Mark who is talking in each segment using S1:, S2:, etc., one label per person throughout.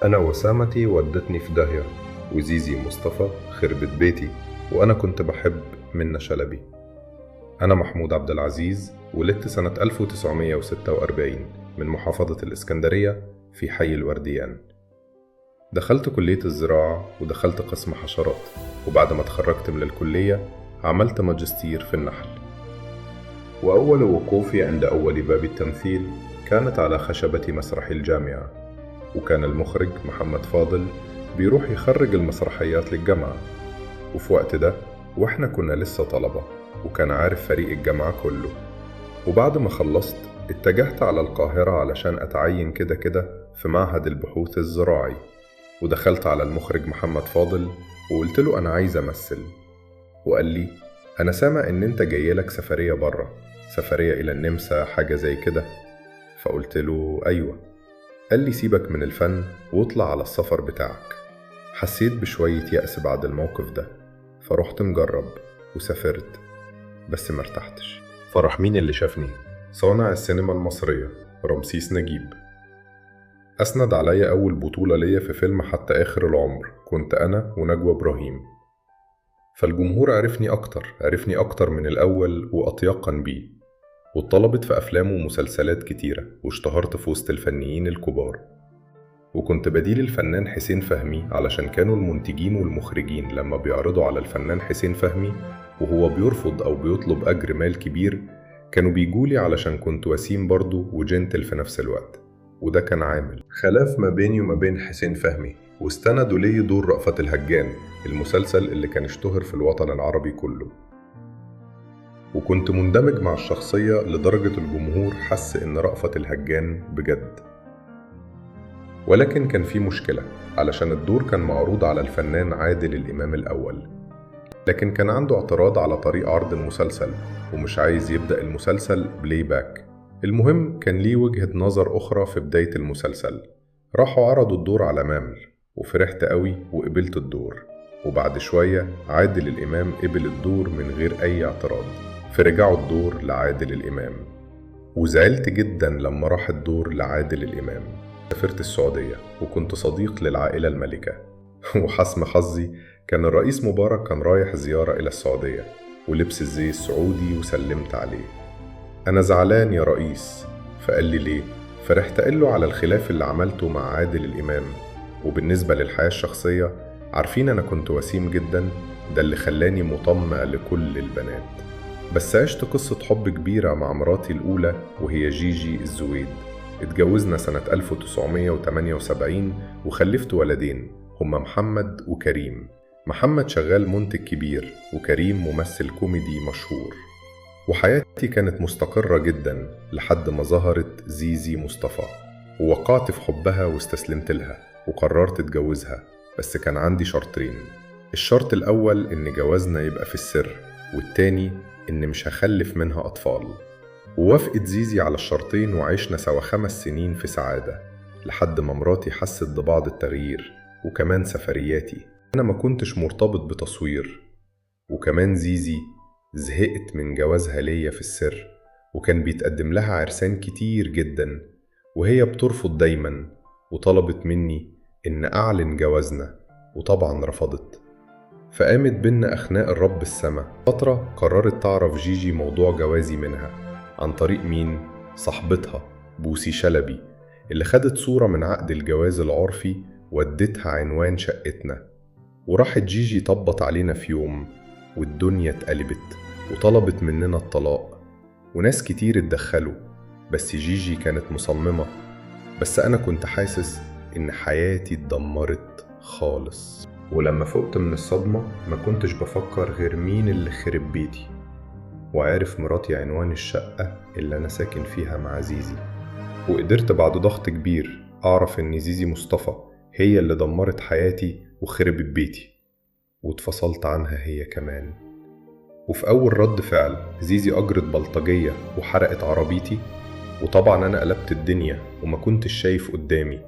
S1: أنا وسامتي ودتني في داهية، وزيزي مصطفى خربت بيتي، وأنا كنت بحب منة شلبي. أنا محمود عبد العزيز، ولدت سنة 1946 من محافظة الإسكندرية في حي الورديان. دخلت كلية الزراعة ودخلت قسم حشرات، وبعد ما اتخرجت من الكلية عملت ماجستير في النحل. وأول وقوفي عند أول باب التمثيل كانت على خشبة مسرح الجامعة، وكان المخرج محمد فاضل بيروح يخرج المسرحيات للجامعة، وفي وقت ده وإحنا كنا لسه طلبة، وكان عارف فريق الجامعة كله. وبعد ما خلصت اتجهت على القاهرة علشان أتعين كده كده في معهد البحوث الزراعي، ودخلت على المخرج محمد فاضل وقلت له أنا عايز أمثل، وقال لي أنا سامع إن أنت جايلك سفرية برة، سفرية إلى النمسا حاجة زي كده. فقلت له أيوة. قال لي سيبك من الفن واطلع على السفر بتاعك. حسيت بشوية يأس بعد الموقف ده، فرحت مجرب وسافرت، بس مرتحتش. فرح مين اللي شافني؟ صانع السينما المصرية رمسيس نجيب. أسند عليا أول بطولة ليا في فيلم حتى آخر العمر، كنت أنا ونجوى إبراهيم. فالجمهور عرفني أكتر، عرفني أكتر من الأول وأتيقن بيه، واتطلبت في أفلام ومسلسلات كتيرة، واشتهرت في وسط الفنيين الكبار. وكنت بديل الفنان حسين فهمي، علشان كانوا المنتجين والمخرجين لما بيعرضوا على الفنان حسين فهمي وهو بيرفض أو بيطلب أجر مال كبير، كانوا بيجولي علشان كنت وسيم برضو وجنتل في نفس الوقت، وده كان عامل خلاف ما بيني وما بين حسين فهمي. واستندوا لي دور رأفت الهجان، المسلسل اللي كان اشتهر في الوطن العربي كله، وكنت مندمج مع الشخصية لدرجة الجمهور حس إن رأفت الهجان بجد. ولكن كان في مشكلة، علشان الدور كان معروض على الفنان عادل الإمام الأول، لكن كان عنده اعتراض على طريق عرض المسلسل ومش عايز يبدأ المسلسل playback. المهم كان ليه وجهة نظر أخرى في بداية المسلسل. راحوا عرضوا الدور على مامل، وفرحت قوي وقبلت الدور. وبعد شوية عادل الإمام قبل الدور من غير أي اعتراض، فرجعوا الدور لعادل الإمام. وزعلت جدا لما راح الدور لعادل الإمام. سافرت السعودية وكنت صديق للعائلة الملكة، وحسم حظي كان الرئيس مبارك كان رايح زيارة إلى السعودية، ولبس الزي السعودي وسلمت عليه. أنا زعلان يا رئيس. فقال لي ليه؟ فرحت أقول له على الخلاف اللي عملته مع عادل الإمام. وبالنسبة للحياة الشخصية، عارفين أنا كنت وسيم جدا، ده اللي خلاني مطمع لكل البنات. بس عشت قصة حب كبيرة مع مراتي الأولى وهي جيجي الزويد. اتجوزنا سنة 1978 وخلفت ولدين هما محمد وكريم. محمد شغال منتج كبير، وكريم ممثل كوميدي مشهور. وحياتي كانت مستقرة جدا لحد ما ظهرت زيزي مصطفى، ووقعت في حبها واستسلمت لها وقررت اتجوزها. بس كان عندي شرطين. الشرط الأول إن جوازنا يبقى في السر، والتاني إن مش هخلف منها أطفال. ووافقت زيزي على الشرطين، وعشنا سوا 5 سنين في سعادة، لحد ما مراتي حست ببعض التغيير، وكمان سفرياتي. أنا ما كنتش مرتبط بتصوير، وكمان زيزي زهقت من جوازها ليا في السر، وكان بيتقدم لها عرسان كتير جدا وهي بترفض دايما، وطلبت مني إن أعلن جوازنا، وطبعا رفضت. فقامت بينا أخناق الرب السما. فترة قررت تعرف جيجي موضوع جوازي منها عن طريق مين؟ صاحبتها بوسي شلبي، اللي خدت صورة من عقد الجواز العرفي ودتها عنوان شقتنا. وراحت جيجي طبط علينا في يوم، والدنيا اتقلبت وطلبت مننا الطلاق، وناس كتير اتدخلوا، بس جيجي كانت مصممة. بس أنا كنت حاسس إن حياتي اتدمرت خالص. ولما فقت من الصدمة ما كنتش بفكر غير مين اللي خرب بيتي، وعارف مراتي عنوان الشقة اللي أنا ساكن فيها مع زيزي. وقدرت بعد ضغط كبير أعرف إن زيزي مصطفى هي اللي دمرت حياتي وخربت بيتي، واتفصلت عنها هي كمان. وفي أول رد فعل زيزي أجرت بلطجية وحرقت عربيتي، وطبعا أنا قلبت الدنيا وما كنتش شايف قدامي،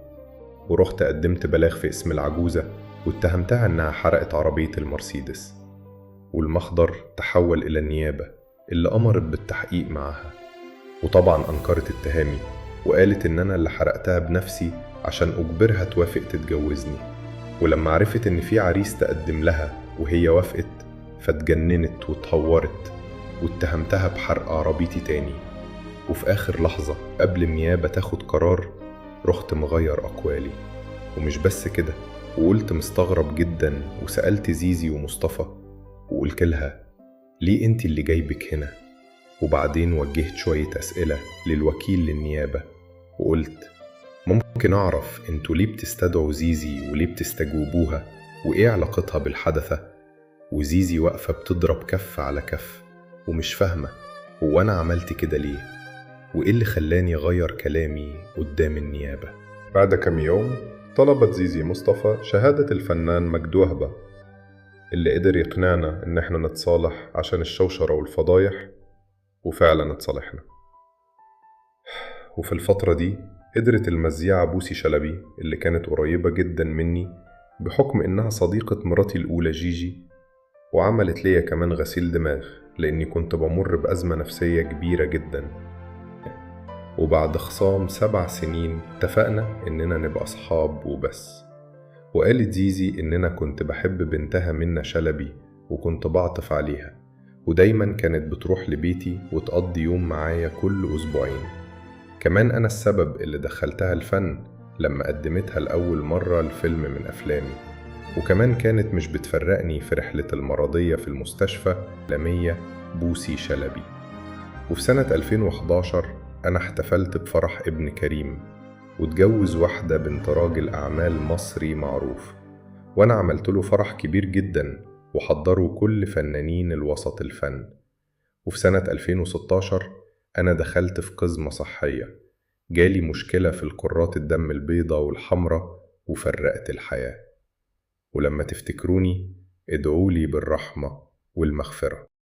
S1: ورحت قدمت بلاغ في اسم العجوزة واتهمتها إنها حرقت عربية المرسيدس. والمخضر تحول إلى النيابة اللي أمرت بالتحقيق معها، وطبعا أنكرت اتهامي وقالت إن أنا اللي حرقتها بنفسي عشان أجبرها توافق تتجوزني. ولما عرفت إن في عريس تقدم لها وهي وافقت، فاتجننت واتهورت واتهمتها بحرق عربيتي تاني. وفي آخر لحظة قبل النيابة تاخد قرار رحت مغير أقوالي. ومش بس كده، وقلت مستغرب جدا وسألت زيزي ومصطفى وقلت لها ليه انت اللي جايبك هنا؟ وبعدين وجهت شوية أسئلة للوكيل للنيابة وقلت ممكن أعرف انتوا ليه بتستدعوا زيزي وليه بتستجوبوها وإيه علاقتها بالحدثة؟ وزيزي واقفة بتضرب كف على كف ومش فاهمة هو أنا عملت كده ليه وإيه اللي خلاني أغير كلامي قدام النيابة.
S2: بعد كم يوم طلبت زيزي مصطفى شهادة الفنان مجد وهبة اللي قدر يقنعنا إن إحنا نتصالح عشان الشوشرة والفضايح، وفعلا اتصالحنا. وفي الفترة دي قدرت المذيعة بوسي شلبي اللي كانت قريبة جدا مني بحكم إنها صديقة مراتي الأولى جيجي، وعملت ليا كمان غسيل دماغ لأني كنت بمر بأزمة نفسية كبيرة جدا. وبعد خصام 7 سنين اتفقنا إننا نبقى أصحاب وبس. وقالت زيزي إننا كنت بحب بنتها منة شلبي وكنت بعطف عليها، ودايما كانت بتروح لبيتي وتقضي يوم معايا كل أسبوعين. كمان أنا السبب اللي دخلتها الفن لما قدمتها لأول مرة الفيلم من أفلامي، وكمان كانت مش بتفرقني في رحلة المرضية في المستشفى لمية بوسي شلبي. وفي سنة 2011 أنا احتفلت بفرح ابن كريم واتجوز واحدة بنت راجل أعمال مصري معروف، وأنا عملت له فرح كبير جدا وحضروا كل فنانين الوسط الفن. وفي سنة 2016 أنا دخلت في قزمة صحية، جالي مشكلة في الكرات الدم البيضاء والحمراء وفرقت الحياة. ولما تفتكروني ادعولي بالرحمة والمغفرة.